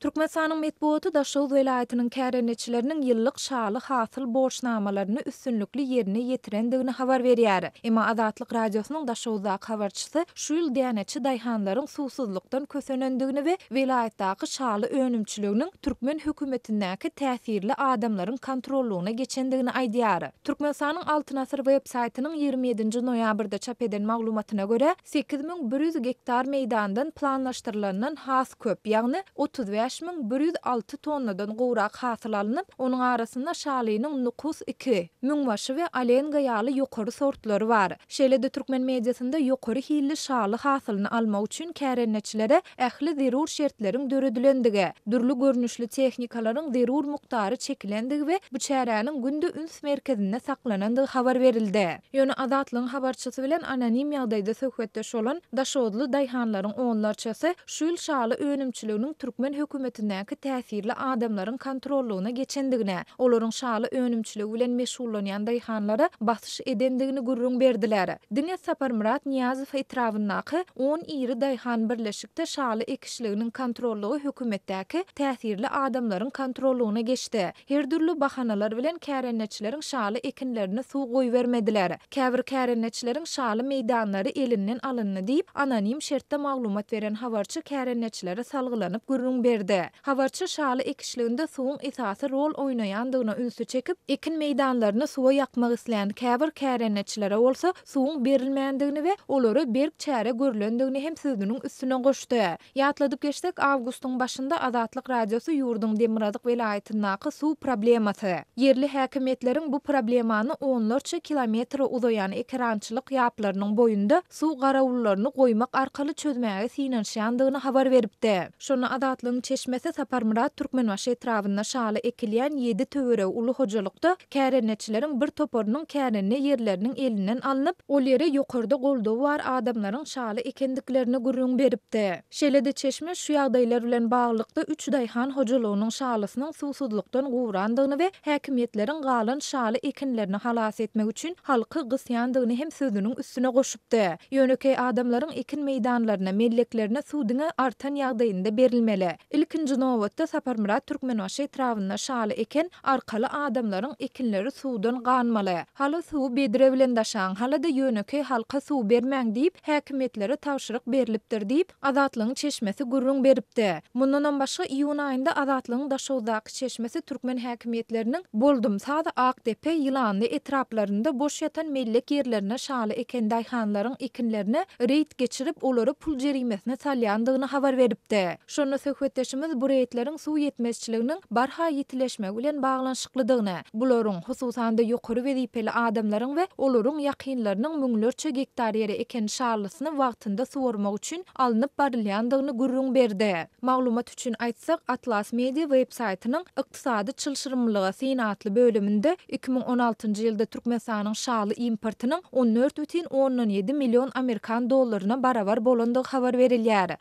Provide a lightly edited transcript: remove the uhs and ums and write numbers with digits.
Türkmenistanyň metbugaty Daşoguz welaýatynyň kärendeçileriniň ýyllyk şaly hasyl borçnamalaryny üstünlikli ýerine ýetirendigini habar berýär. Emma Azatlyk Radiosynyň Daşoguzdaky habarçysy şu ýyl däneçi daýhanlaryň suwsuzlykdan kösenendigini we welaýatdaky şaly önümçiliginiň türkmen hökümetindäki täsirli adamlaryň kontrollygyna geçendigini aýdýar. Türkmenistanyň Altyn asyr web saýtynyň 27-nji noýabrda çap eden maglumatyna görä, 8100 gektar meýdandan planlaşdyrylandan has köp, ýagny 35 106 tonnadan gowrak hasyl alnyp, onuň arasynda şalynyň Nukus iki, Müňbaşy we Alenga ýaly ýokary sortlary bar. Şeýle-de türkmen mediasynda ýokary hilli şaly hasylyny almak üçin kärendeçilere ähli zerur şertleriň döredilendigi, dürli görnüşli tehnikalaryň zerur mukdary çekilendigi we bu çäräniň günde üns merkezinde saklanandygy habar berildi. Ýöne Azatlygyň habarçysy bilen anonim ýagdaýda söhbetdeş bolan daşoguzly daýhanlaryň onlarçasy şu ýyl şaly önümçiliginiň türkmen hökümetindäki täsirli adamlaryň kontrollygyna geçendigine, olaryň şaly önümçiligi bilen meşgullanýan daýhanlara basyş edendigini gürrüň berdiler. Diňe Saparmyrat Nyýazow etrabyndaky on iri daýhan birleşikde şaly ekişliginiň kontrollygy hökümetdäki täsirli adamlaryň kontrollygyna geçdi. Her dürli bahanalar bilen kärendeçileriň şaly ekinlerine suw goýbermediler. Käbir kärendeçileriň şaly meýdanlary elinden alyndy diýip, anonim şertde maglumat beren habarçy kärendeçilere salgylanyp gürrüň berdi. Habarçy şaly ekişliginde suwuň esasy rol oýnaýandygyna ünsi çekip, ekin meýdanlaryny suwa ýakmak islän käbir kärendeçilere bolsa suwuň berilmändigini we olara berk çäre görlendigini hem sözüniň üstüne goşdy. Ýatladyp geçsek, awgustyň başynda Azatlyk Radiosy ýurduň demirgazyk welaýatyndaky suw problemasy, ýerli häkimiýetleriň bu problemany onlarça kilometre uzaýan ekerançylyk ýaplarynyň boýunda suw garawullaryny goýmak arkaly çözmäge synanyşýandygyny habar beripdi. Şonda Azatlygyň çeşmesi Saparmyrat Türkmenbaşy etrabynda şaly ekilýän ýedi töweregi uly hojalykda kärendeçileriň bir toparynyň kärende ýerleriniň elinden alnyp, ol ýere ýokarda goldawy bar adamlaryň şaly ekendiklerini gürrüň beripdi. Şeýle-de çeşme şu ýagdaýlar bilen baglylykda üç daýhan hojalygynyň şalysynyň suwsuzlykdan gurandygyny we häkimiýetleriň galan şaly ekinlerini halas etmek üçin halky gysýandygyny hem sözüniň üstüne goşupdy. Ýönekeý adamlaryň ekin meýdanlaryna, melleklerine suw diňe artan ýagdaýynda berilmeli. Ilkinji nobatda Saparmyrat Türkmenbaşy etrabynda şaly eken arkaly adamlaryň ekinleri suwdan ganmaly. Hala suwy bedre bilen daşaň, hala-da ýönekeý halka suw bermäň diýip, häkimiýetlere tabşyryk berlipdir diýip, Azatlygyň çeşmesi gürrüň beripdi. Mundanam başga, iýun aýynda Azatlygyň Daşoguzdaky çeşmesi türkmen häkimiýetleriniň Boldumsaz, Akdepe, Ýylanly etraplarynda boş ýatan mellek ýerlerine şaly eken daýhanlaryň ekinlerine reýd geçirip, olary pul jerimesine salýandygyny habar beripdi. Şonda söhbetdeşimiz bu reýdleriň suw ýetmezçiliginiň barha ýitileşmegi bilen baglanyşyklydygyny, bularyň, hususan-da, ýokary wezipeli adamlaryň we olaryň ýakynlarynyň müňlerçe gektar ýere eken şalysyny wagtynda suwarmak üçin alnyp barylýandygyny gürrüň berdi. Maglumat üçin aýtsak, Atlas Media web-saýtynyň Ykdysady çylşyrymlylyga syn atly bölüminde 2016-njy ýylda Türkmenistanyň şaly importynyň 14,7 million amerikan dollaryna barabar bolandygy habar berilýär.